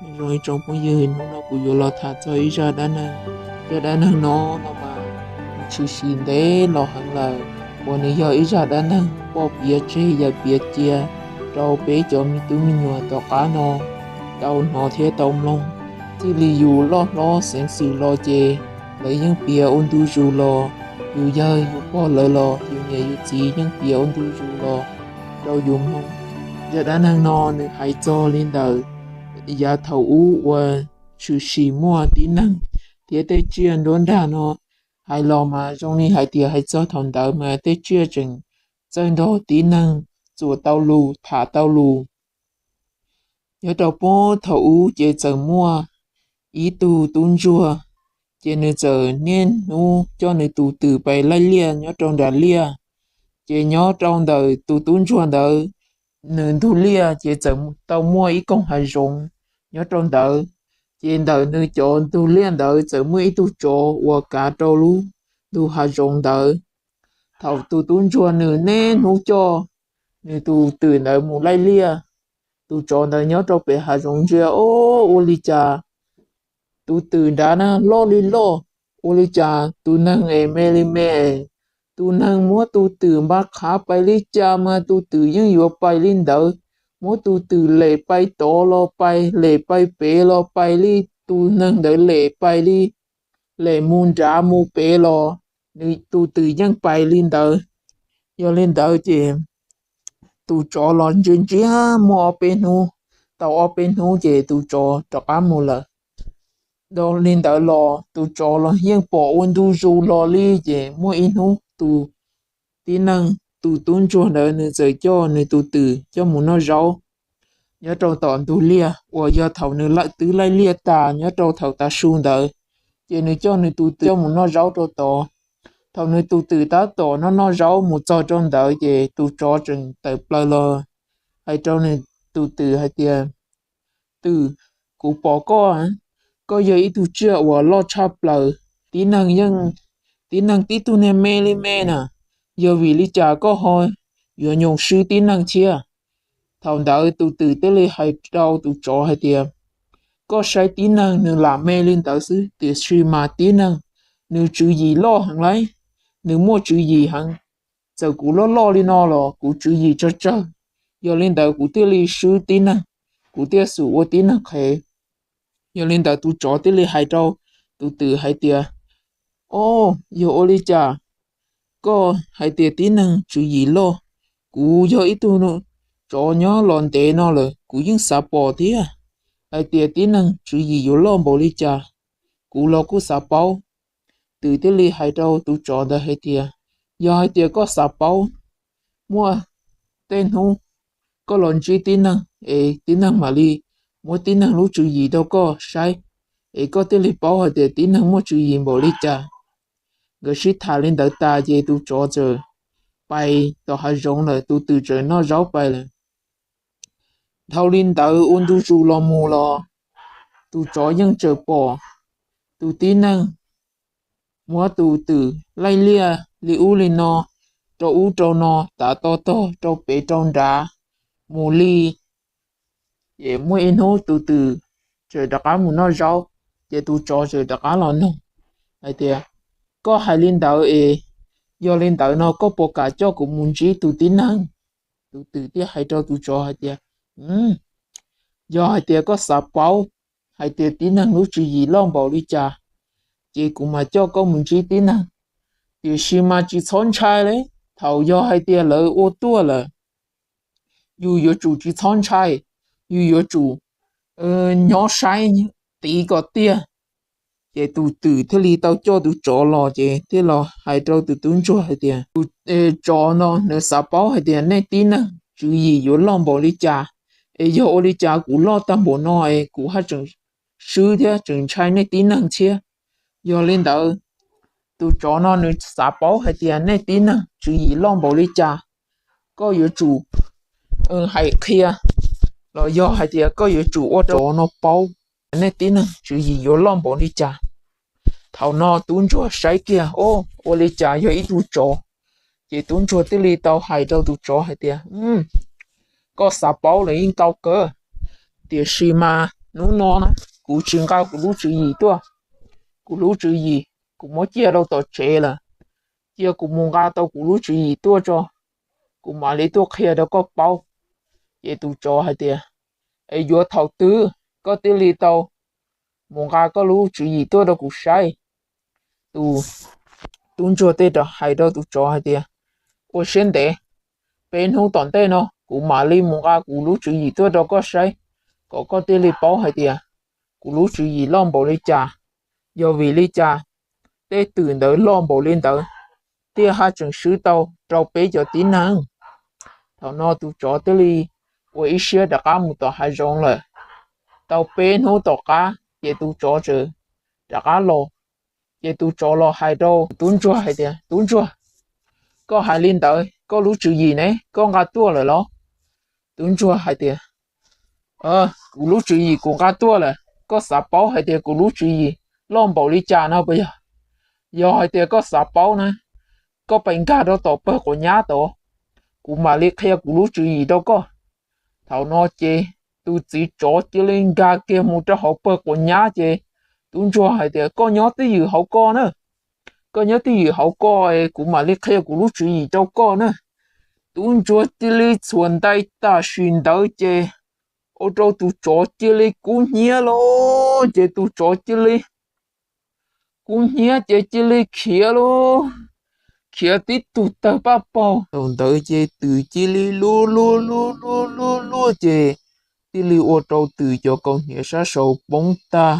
Nyob zoo ib tsoom phooj ywg, hnub no kuv yuav los tham txog ib zaj dab neeg. Zaj dab neeg no no mas tshwm sim ntev los heev lawm, uas nws yog ib zaj dab neeg poj piav tseg yawm piav cia rau peb cov me tub me nyuam tom qab no tau hnov thiab tau mloog. Txij li yus loj hlob xeev xwm los ces lawv yeej piav ua ntu zus los, yus yawg yus pog lawv los yus niam yus txiv yeej piav ua ntu zus los rau yus mloog. Zaj dab neeg no nws hais txog li ntawm yav thaum ub uas tshwm sim muaj tib neeg thiab tej tsiaj nruab nrag no. Hais los mas zoo li hais tias hais txog thaum ntawd mas tej tsiaj tseem txawj nrog tib neeg txuas tau lus tham tau lus. Nyob rau puag thaum ub ces txawm muaj ib tug tub ntsuag, ces nws txawm niaj hnub coj nws tus twm pais laij liaj nyob rau nram liaj. Ces nyob rau ntawm tus tub ntsuag ntawd, nws ntug liaj ces txawm tau muaj ib koog hav zoov nyob rau ntawd. Ces ntawm nws cov ntug liaj ntawd txawm muaj ib tug tsov uas kav rau lub ntug hav zoov ntawd. Thaum tus tub ntsuag nws niaj hnub coj nws tus twm ntawd mus laij liaj, tus tsov ntawd nyob rau pem hav zoov ntsia, o, ua li cas tus twm nrad na loj li loj, ua li cas tus neeg es me li me. Tus neeg muab tus twm npaj qhav pais li cas mas tus twm yeej yuav pais li ntawd. Muab tus twm lem pais tod los pais, lem pais pem los pais li tus neeg ntawd lem pais li, lem mus nrad mus pem los nws tus twm yeej pais li ntawd. Yog li ntawd ces tus tsov los ntsia ntsia muaj ob peb hnub, tau ob peb hnub ces tus tsov rov qab mus lawm. Dhau li ntawd los tus tsov los yeej pom ua ntu zus los li. Ces muaj ib hnub tus tib neeg, tus tub ntsuag ntawd nws txawm coj nws tus twm coj mus noj zaub nyob rau tom ntug liaj uas yog thaum nws twb laij liaj tas nyob rau thaum tav su ntawd. Ces nws coj nws tus twm coj mus noj zaub rau tod. Thaum nws tus twm tab tom noj noj zaub mus txog rau ntawd ces tus tsov tseem tawm plaws los hais rau nws tus twm hais tias, Twm, kuv pom koj, koj yog ib tug tsiaj uas loj tshaj plaws. Tib neeg yeej, tib neeg tib tug niag me li me na, yog vim li cas koj ho yuav nyoo swb tib neeg thiab? Thaum ntawd tus twm thiaj li hais rau tus tsov hais tias, Koj saib tib neeg nws lam me li ntawd xwb, tiam sis mas tib neeg nws tswv yim loj heev lauj, nws muaj tswv yim heev. Txawm kuv loj loj li no los kuv tswv yim tsawg tsawg, yog li ntawd kuv thiaj li swb tib neeg, kuv thiaj xum ua tib neeg qhev. Yog li ntawd tus tsov thiaj li hais rau tus twm hais tias, O, yog ua li cas koj hais tias tib neeg tswv yim loj? Kuv yog ib tug tsov nyob los ntev no lawm kuv yeej xav pom thiab hais tias tib neeg tswv yim yuav loj npaum li cas, kuv los kuj xav paub. Twm thiaj li hais rau tus tsov ntawd hais tias, Yog hais tias koj xav paub, muaj tej hnub koj los ntsib tib neeg es tib neeg mam li muab tib neeg lub tswv yim rau koj saib, es koj thiaj li paub hais tias tib neeg muaj tswv yim npaum li cas. Nkawd sib tham li ntawd tas ces tus tsov txawm pais tom hav zoov lawm, tus twm txawm noj zaub pais lawm. Dhau li ntawd ua ntu zus los mus los tus tsov yeej tseem pom tus tib neeg muab tus twm laij liaj li ub li no, rau ub rau no, tav to tog, rau pem rau nrad mus li. Ces muaj ib hnub tus twm txawm rov qab mus noj zaub, ces tus tsov txawm rov qab los nug hais tias, Koj hais li ntawd es, yog li ntawd no koj puas kam coj kuv mus ntsib tus tib neeg? Tus twm thiaj hais rau tus tsov hais tias, Yog hais tias koj xav paub hais tias tib neeg lub tswv yim loj npaum li cas, ces kuv mam coj koj mus ntsib tib neeg. Tiam sis mas tsis txhob ntshai li, thaum yog hais tias lawv ua tuaj lawm, yus yuav tsum tsis txhob ntshai, yus yuav tsum nyob saib tiv kom tiag. Ces tus twm thiaj li tau coj tus tsov los, ces thiaj los hais rau tus tub ntsuag hais tias, Tus tsov no nws xav paub hais tias nej tib neeg tswv yim yuav loj npaum li cas, es yog ua li cas kuv loj tag npaum no es kuv haj tseem swb thiab tseem ntshai nej tib neeg thiab. Yog li ntawd, tus tsov no nws xav paub hais tias nej tib neeg tswv yim loj npaum li cas, koj yuav tsum hais qhia, los yog hais tias koj yuav tsum ua rau tsov no paub nej tib neeg tswv yim yuav loj npaum li cas. Thaum no tub ntsuag saib kiag, o, ua li cas yog ib tug tsov. Ces tub ntsuag thiaj li tau hais rau tus tsov hais tias, Koj xav paub los yeej tau kawg, tiam sis mas Hnub no na, kuv tsis nqa kuv lub tswv yim tuaj. Kuv lub tswv yim kuv muab cia rau tom tsev lawm. Cia kuv mus nqa tau kuv lub tswv yim tuaj tso, kuv mam li tuaj qhia rau koj paub. Ces tus tsov hais tias, Es yuav thaum twg koj thiaj li tau mus nqa koj lub tswv yim tuaj rau kuv saib? Tus tub ntsuag thiaj rov hais rau tus tsov hais tias, Ua siab ntev, peb hnub tom ntej no kuv mam li mus nqa kuv lub tswv yim tuaj rau koj saib, kom koj thiaj li paub hais tias kuv lub tswv yim loj npaum li cas. Yog vim li cas tej twm ntawd loj npaum li ntawd thiaj haj tseem swb tau rau peb cov tib neeg? Thaum no tus tsov thiaj li ua ib siab rov qab mus tom hav zoov lawm. Tau peb hnub tom qab ces tus tsov txawm rov qab los. Ces tus tsov los hais rau tub ntsuag hais tias, Tub ntsuag, koj hais li ntawd, koj lub tswv yim ne, koj nqa tuaj lawm los? Tub ntsuag hais tias, Kuv lub tswv yim kuv nqa tuaj lawm. Koj xav paub hais tias kuv lub tswv yim loj npaum li cas no puas yog? Yog hais tias koj xav paub na, koj pais nkag rau tom pawg quav nyab tod, kuv mam li qhia kuv lub tswv yim rau koj. Thaum no ces tus txiv tsov cia li nkag kiag mus rau hauv pawg quav nyab ces tub ntsuag hais tias, Koj nyob twj ywm hauv ko na, koj nyob twj ywm hauv ko, kuv mam li qhia kuv lub tswv yim rau koj na. Tub ntsuag cia li txhuam ntais tam sim ntawd ces ua rau tus tsov cia li kub hnyiab lauj. Ces tus tsov cia li kub hnyiab ces cia li khiav lauj, khiav tib tug tawg paj paug. Thaum ntawd ces twm cia li luaj luaj luaj luaj luaj luaj ces thiaj li ua rau twm cov kaus hniav sab saud poob tag.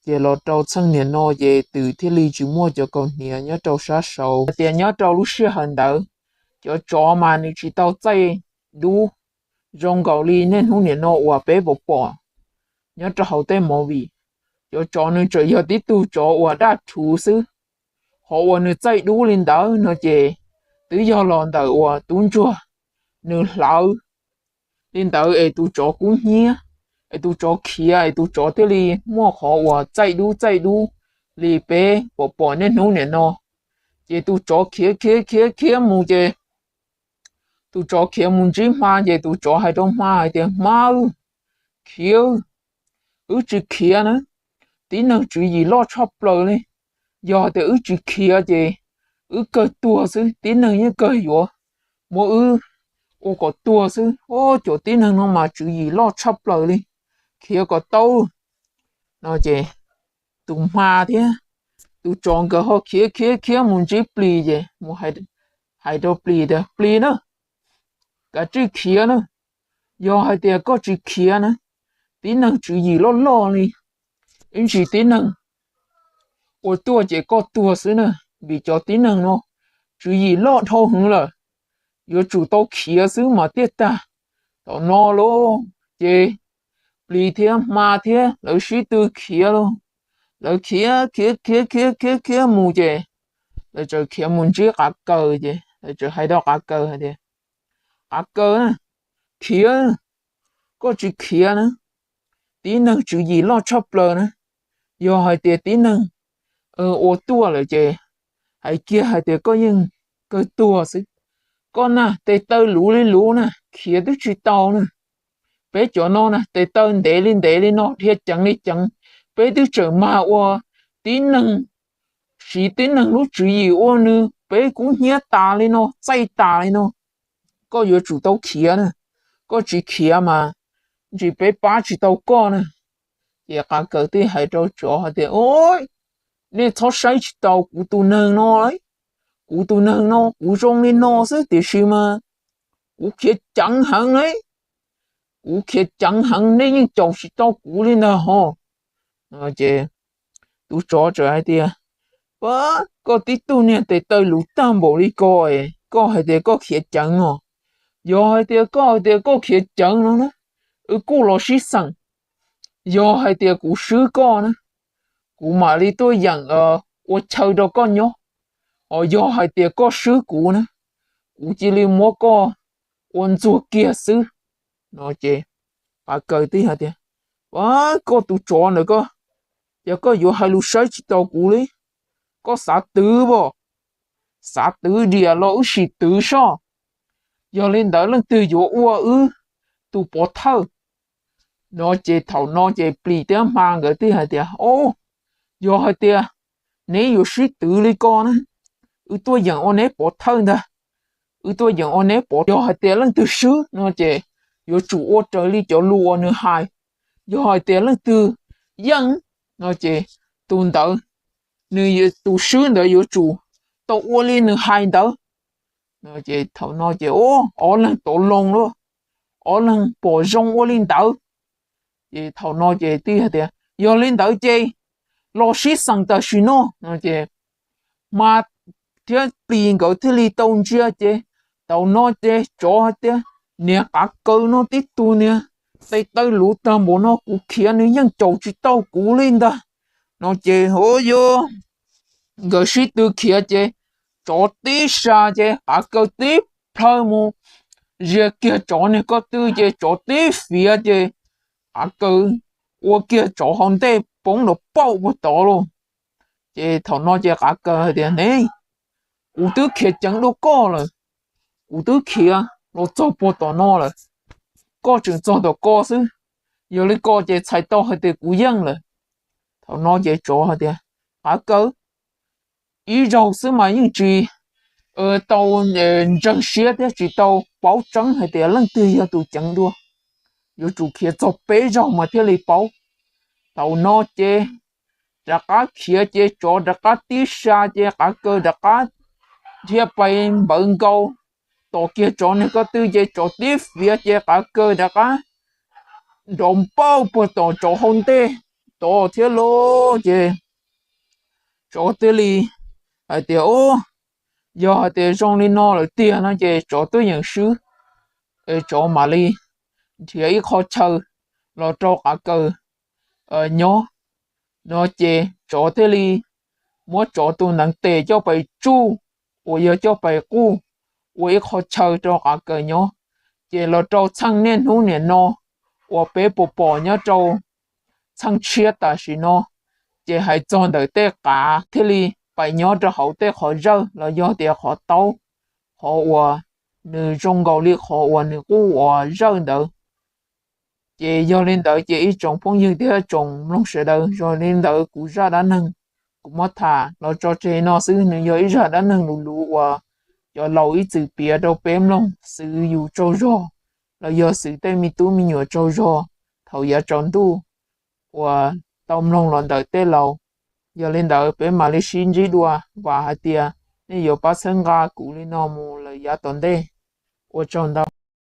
Ces los rau txheej niam no ces twm thiaj li tsis muaj cov kaus hniav nyob rau sab saud. Hais tias nyob rau lub sij hawm ntawd, cov tsov mas nws tsis tau txaij dub zoo nkaus li niaj hnub niam no uas peb pom pom nyob rau hauv tej movie. Cov tsov nws tseem yog tib tug tsov uas daj rhuv xwb. Qhov uas nws txaij dub li ntawd no ces twb yog los ntawm uas tub ntsuag nws hlawv li ntawd es tus tsov kub hnyiab, es tus tsov khiav es tus tsov thiaj li muaj qhov uas txaij dub txaij dub li peb pom pom niaj hnub niam no. Ces tus tsov khiav khiav khiav khiav mus ces tus tsov khiav mus ntsib hma ces tus tsov hais rau hma hais tias, Hma, khiav, wb tsis khiav na, tib neeg tswv yim loj tshaj plaws li. Yog tias wb tsis khiav ces wb kawg tuag xwb, tib neeg yeej kawg yuav muab wb ua kom tuag xwb. Os, cov tib neeg no mas tswv yim loj tshaj plaws li, khiav kom tau. No ces tus hma thiab tus tsov nkawd ho khiav khiav khiav mus ntsib plis ces mus hais rau plis tias, Plis na, kav tsij khiav na. Yog hais tias koj tsis khiav na, tib neeg tswv yim loj loj li, ib ntsis tib neeg ua tuaj ces koj tuag xwb na, vim cov tib neeg no tswv yim loj dhau hwv lawm, yuav tsum tau khiav xwb mas thiaj tag. Thaum no lauj ces plis thiab hma thiab lawv sib tw khiav lauj. Lawv khiav khiav khiav khiav khiav khiav mus ces lawv txawm khiav mus ntsib qav kaws ces lawv txawm hais rau qav kaws hais tias, Qav kaws, khiav, koj tsis khiav na, tib neeg tswv yim loj tshaj plaws na. Yog hais tias tib neeg ua tuaj lawm ces hais kiag hais tias koj yeej kawg tuag xwb. Koj na tes taw luv li luv na, khiav twb tsis tau na. Peb cov no na tes taw ntev li ntev li no, dhia ceev li ceev, peb twb tseem mag ua tib neeg, siv tib neeg lub tswv yim ua nws, peb kub hnyiab tas li no, txaij tas li no. Koj yuav tsum tau khiav na, koj tsis khiav mas ntsis peb pab tsis tau koj na. Ces qav kaws thiaj hais rau tsov hais tias, Os, nej txhob saib tsis taus kuv tus neeg no, kuv tus neeg no kuv zoo li no xwb tiam sis mas kuv khiav ceev heev li, kuv khiav ceev heev, nej yeej caum tsis tau kuv li ntag hos. Ces tus tsov txawm hais tias, Pab, koj tib tug niag tes taw luv tag npaum li ko, koj hais tias koj khiav ceev no. Yog hais tias koj hais tias koj khiav ceev no na, wb kuj los sib xeem. Yog hais tias kuv swb koj na, kuv mam li tuaj yeem ua chaw rau koj nyob. Os, yog hais tias koj swb kuv na, kuv cia li muab koj ua ntxuag kiag xwb. No ces qav kaws thiaj hais tias, Pab, koj tus tsov ntawd koj, ces koj yuav hais lus saib tsis taus kuv li. Koj xav twv pom, xav twv diam los wb sim twv soj. Yog li ntawd leej twg yuav ua wb tus pov thawj? No ces thaum no ces plis thiab hma nkawd thiaj hais tias, O, yog hais tias neb yuav sib twv li ko na, wb tuaj yeem ua neb pov thawj ntag, wb tuaj yeem ua neb pov, yog hais tias leej twg swb no ces yuav tsum ua raws li cov lus uas nws hais, yog hais tias leej twg yeej no ces tus ntawd, nws, tus swb ntawd yuav tsum tau ua li nws hais ntawd. No ces thaum no ces ob leeg tov loo lawm, ob leeg pom zoo ua li ntawd. Ces thaum no ces thiaj tias, Yog li ntawd ces los sib xeem tam sim no. No ces hma thiab plis nkawd thiaj li tau ntsia ces thaum no ces tsov hais tias, Niag qav kaws no tib tug niag tes taw luv tag npaum no, kuv khiav nws yeej caum tsis tau kuv li ntag. No ces o yog nkawd sib tw khiav ces tsov tib sa ces qav kaws tib plhaw mus zia kiag tsov niag ko tw ces tsov tib fiav ces qav kaws ua kiag tsov hauv ntej poob nrov pauj puag tod lauj. Ces thaum no ces qav kaws hais tias, Ne, kuv twb khiav ceev dua koj lawm, kuv twb khiav los txog puag tom no lawm, koj tseem txog tom ko xwb, yog li ko ces txhais tau hais tias kuv yeej lawm. Thaum no ces tsov hais tias, Qav kaws, ib zaug xwb mas yeej tsis tau ntseeg siab thiab tsis tau paub tseeb hais tias leej twg yog tus ceev dua, yuav tsum khiav txog peb zaug mas thiaj li paub. Thaum no ces rov qab khiav ces tsov rov qab tib sa ces qav kaws rov qab dhia pais npawv nkaus tom kiag tsov niag ko tw ces tsov tib fiav ces qav kaws rov qab nrov npauj puag tom tsov hauv ntej tod thiab lauj. Ces tsov thiaj li hais tias, O, yog hais tias zoo li no lawm tiag no ces tsov twb yeem swb, tsov mam li nrhiav ib qho chaw los rau qav kaws nyob. No ces tsov thiaj li muab tsov tus neev tes coj pais tsuj uas yog coj pais quj ua ib qho chaw rau qav kaws nyob. Ces los rau txheej niaj hnub nim no uas peb puas pom nyob rau txheej tshiab tam sim no, ces hais txog ntawm tej qav thiaj li pais nyob rau hauv tej qhov zawj los yog tias qhov taub, qhov uas nws zoo nkaus li qhov uas nws quj uas zawj ntawd. Ces yog li ntawd ces ib tsoom phooj ywg thiab tsoom mloog sawv daws, yog li ntawd kuv zaj dab neeg kuv muab tham los tso tseg no xwb. Nws yog ib zaj dab neeg luv luv uas cov laus ib txwm piav rau peb mloog xwv yus tsaug zog los yog xwv tej me tub me nyuam tsaug zog thaum yav tsaus ntuj uas tau mloog los ntawm tej laus. Yog li ntawd peb mam li sib ntsib dua, vam hais tias nej yuav pab txhawb nqa kuv li no mus lawm yav tom ntej. Ua tsaug ntau.